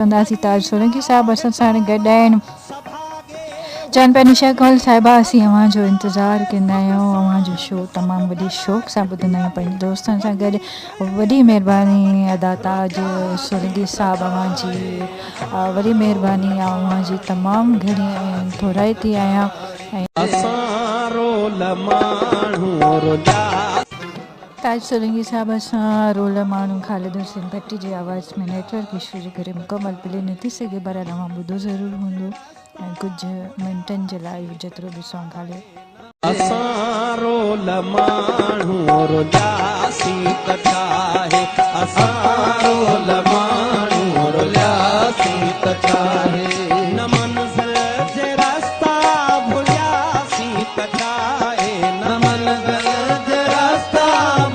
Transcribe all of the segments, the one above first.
ڪنداسين. تاج سولنگي صاحب اسان ساڻ گڏ آهن. چون پيا نشا ڪنول صاحبه اسين اوهان جو انتظار ڪندا آهيون، اوهان جو شو تمام وڏي شوق سان ٻڌندا آهيون پنهنجي دوستن سان گڏ. وڏي مهرباني ادا تاج سولنگي صاحب اوهان جي وڏي مهرباني، آئون اوهان جي تمام گهڻي ٿورائتي آهيان. اسان رول ماڻهو رليا. تاج سولنگي صاحب اسان رول ماڻهو خالد حسين ڀٽي جي آواز ۾ نيٽ ورڪ اشو جي ڪري مڪمل پلي نه ٿي سگهي، بهرحال اوهان ٻڌو ضرور هوندو ۽ ڪجهه منٽن جي لاء اهو جيترو به سانگ هليو. اسان رول ماڻهو رلياسين ته ڇاهي، اسان رول ماڻهو رلياسين ته ڇاهي. نه منزل جي رستا ڀلياسين ته ڇاهي، نه منزل جي رستا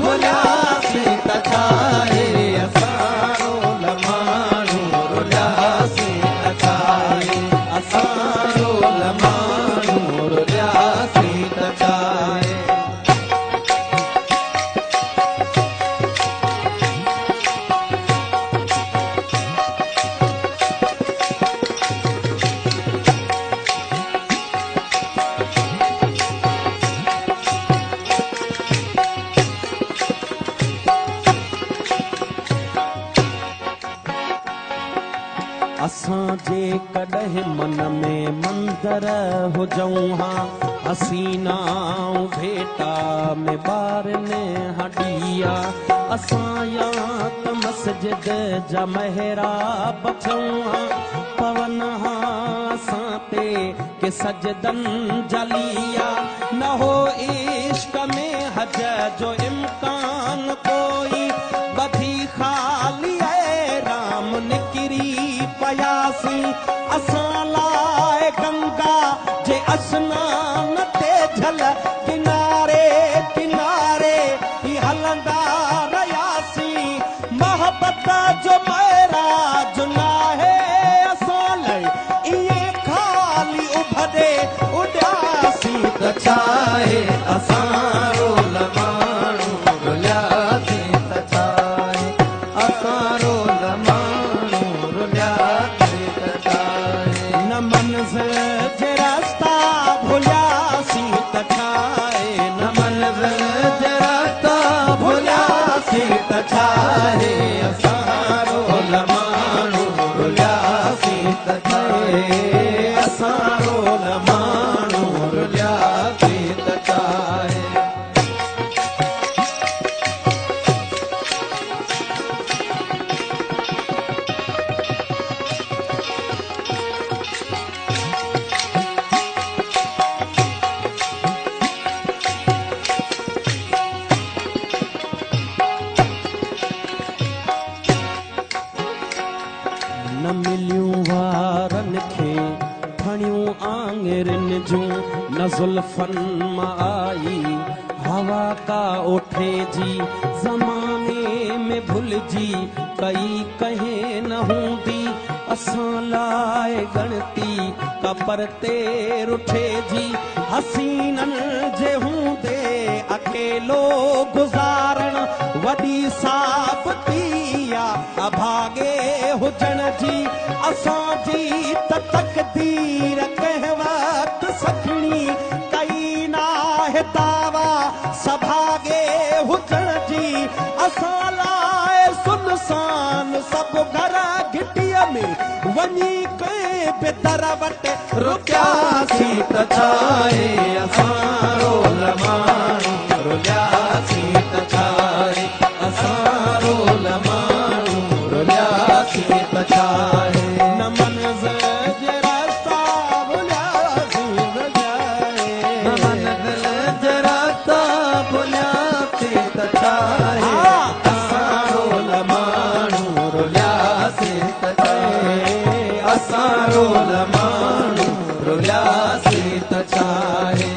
ڀلياسين ته ڇاهي. اسان رول ماڻهو رلياسين ته ڇاهي، اسان رول ماڻهو رلياسين ته ڇاهي. اسان جيڪڏهن من ۾ مندر هجون ها، حسينا ڀيٽا ۾ ٻارن ها ڏيئا. اسان يا ته مسجد جا محراب ٿيون ها، پون ها اسان تي ڪي سجدن جا ليئا. نه هو عشق ۾ حج جو امڪان ڪوئي، ٻڌي خالي احرام نڪري پياسين. اسان لاء گنگا جي اسنان تي جھل، ڪناري ڪناري ئي هلندا رهياسين. محبت جو معراج ناهي اسان لئي، ائين خالي اڀري اڏياسين ته ڇاهي. اسان رول ماڻهو رلياسين ته ڇاهي، اسان رول ماڻهو رلياسين ته ڇاهي. نه منزل جي رستا ڀلياسين ته ڇاهي، نه منزل جي رستا ڀلياسين ته ڇاهي. اسان رول ماڻهو رلياسين ته ڇاهي، اسان رول ماڻهو رلياسين ته ڇاهي. نه مليون وارن کي ڦڻيون آڱرين جون، نه زلفن مان آئي هوا ڪا اوٺي جي. زماني ۾ ڀلجي ڪئي ڪنهن نه هوندي، اسان لاء ڳڻتي ڪا پرتي رٺي جي. حسينن جي هوندي اڪيلو گذارڻ وڏي ثابتي آ اڀاڳي هجڻ جي. اسان جي ته تقدير ڪنهن وقت سکڻي ڪئي ناهي دعويٰ سڀاڳي هجڻ جي. اسان لاء سنسان سڀ گهر، گهٽيء ۾ وڃي ڪنهن به در وٽ رڪياسين ته ڇاهي. اسان رول ماڻهو رلياسين ته ڇاهي، اسان رول ماڻهو رلياسين ته ڇاهي. نه منزل جي رستا ڀلياسين ته ڇاهي، نه منزل جي رستا ڀلياسين ته ڇاهي. اسان رول ماڻهو رلياسين ته ڇاهي، اسان رول ماڻهو رلياسين ته ڇاهي.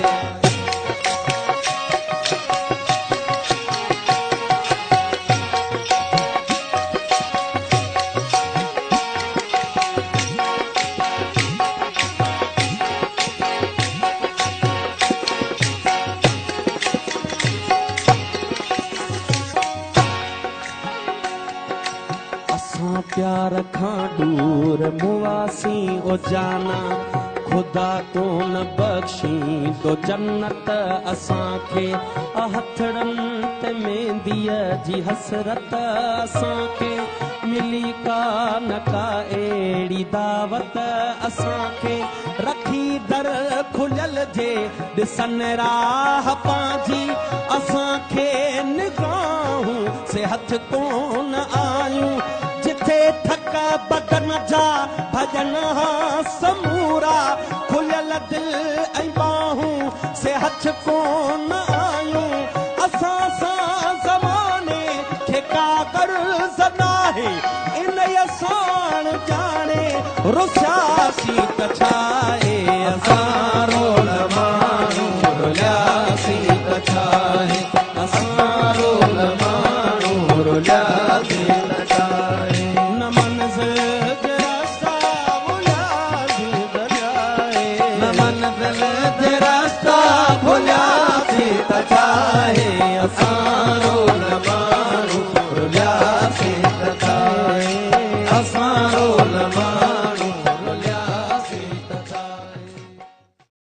اسان پيار کان ڏور مجبور مئاسين او جانا، خدا ڪونه بخشيندو جنت اسان کي. هٿڙن تي مهنديءَ جي حسرت اسان کي، ملي ڪا نه ڪا اهڙي دعوت اسان کي. رکي در کليل جي ڏسن راهه پنهنجي، اسان کي نگاهون سي هٿ ڪونه آيون. جٿي ٿڪ بدن جا ڀڄن ها سمورا، کليل دل ۽ ٻانهون سي هٿ ڪونه آيون. اسان سان زماني کي ڪا غرض ناهي، ان ساڻ ڄاڻي رسياسين ته ڇا آهي. اسان رول ماڻهو رلياسين ته ڇا آهي. اسان رول ماڻهو رلياسين ته ڇا آهي. نه منزل جي رستا ڀلياسين ته ڇا آهي. نه منزل جي رستا ڀلياسين ته ڇا آهي. اسان